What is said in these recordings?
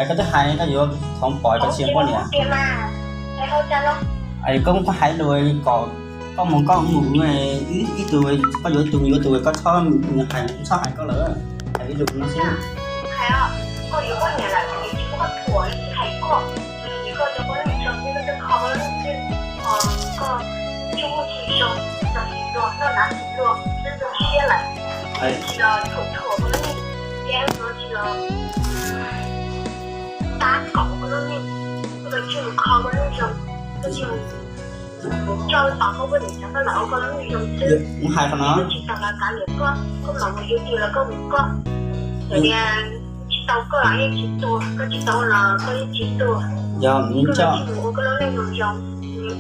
Koj twb hais koj yuav thov pom koj tsis poj niam. Es koj hais lus kom koj mus koj mus, ib tug koj yuav ib tug yuav tus koj txhob hais, txhob hais koj lawm. Hais ib lus no xwb. Koj yuav poj niam lawm, koj thuam hais koj, koj cov poj niam zoo, koj kho poj niam xwb, koj tsuj muaj tsis zoo, txog tsis luag, noj hnav tsis luag, twb zoo siab lawm. Tsis los thuam thuam poj niam, thiab tsis los tab kaum poj niam, koj tsuj mus kho poj niam zoo, koj tsuj mus coj tau poj niam cov koj los ua poj niam zoo xwb. Hais qhov no tsis tau los kav liam koj, koj mam mus yuav twg los koj mus koj. Txawm tias tsis tau koj los yeej tsis tuag, koj tsis tau los koj yeej tsis tuag. Yog mus coj ua koj lub neej zoo zoo,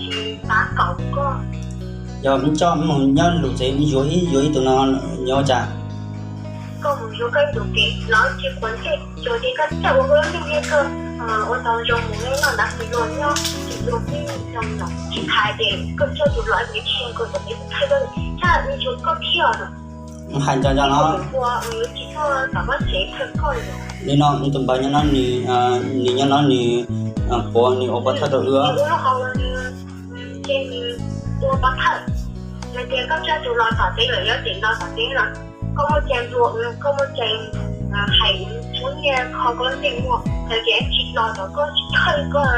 tsis tab kaum koj. Yog mus coj mus nyob lus tsev, yuav ib yuav ib tug no, yuav cas? Koj mus yuav koj ib tug kev los tsis quav ntsej, tsuas tias koj txawj ua koj lub neej thiab koj ua tau zoo mus noj hnav tsis luag nyob tsis luag tib zoo los tsis hais tias koj coj tus los tias tsis zoo koj txom nyem txhawj koj, txhawj ib tsuas koj thiab no. Hais nco nco no. Li no, tus npawg nyob no nws, nws nyob no nws puav nws ua pov thawj rau wb. Ces nws ua pov thawj, yog tias koj coj tus los tom tsev lawm, yuav tseem los tom tsev no, koj muaj cai ntuas, koj muaj cai hais, muab nyiaj kho koj lub ntsej muag, yog tias tsis los tom koj tsis thawj koj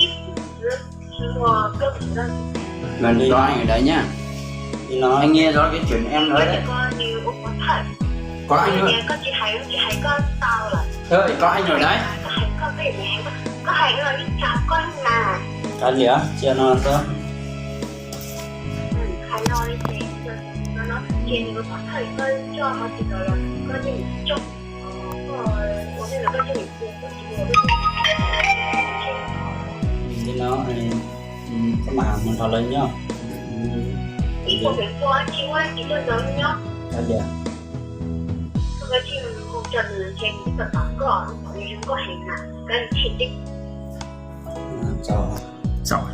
ib xwb, tsis muaj koj tus. Mas nws có anh ở đấy nhá. Anh nghe rõ cái chuyện em nói đấy. Có anh ở, có anh ở đấy. Kav liam, cia no xwb. Li no, koj mam mus nrog lawv nyob. Kav liam. Txaus.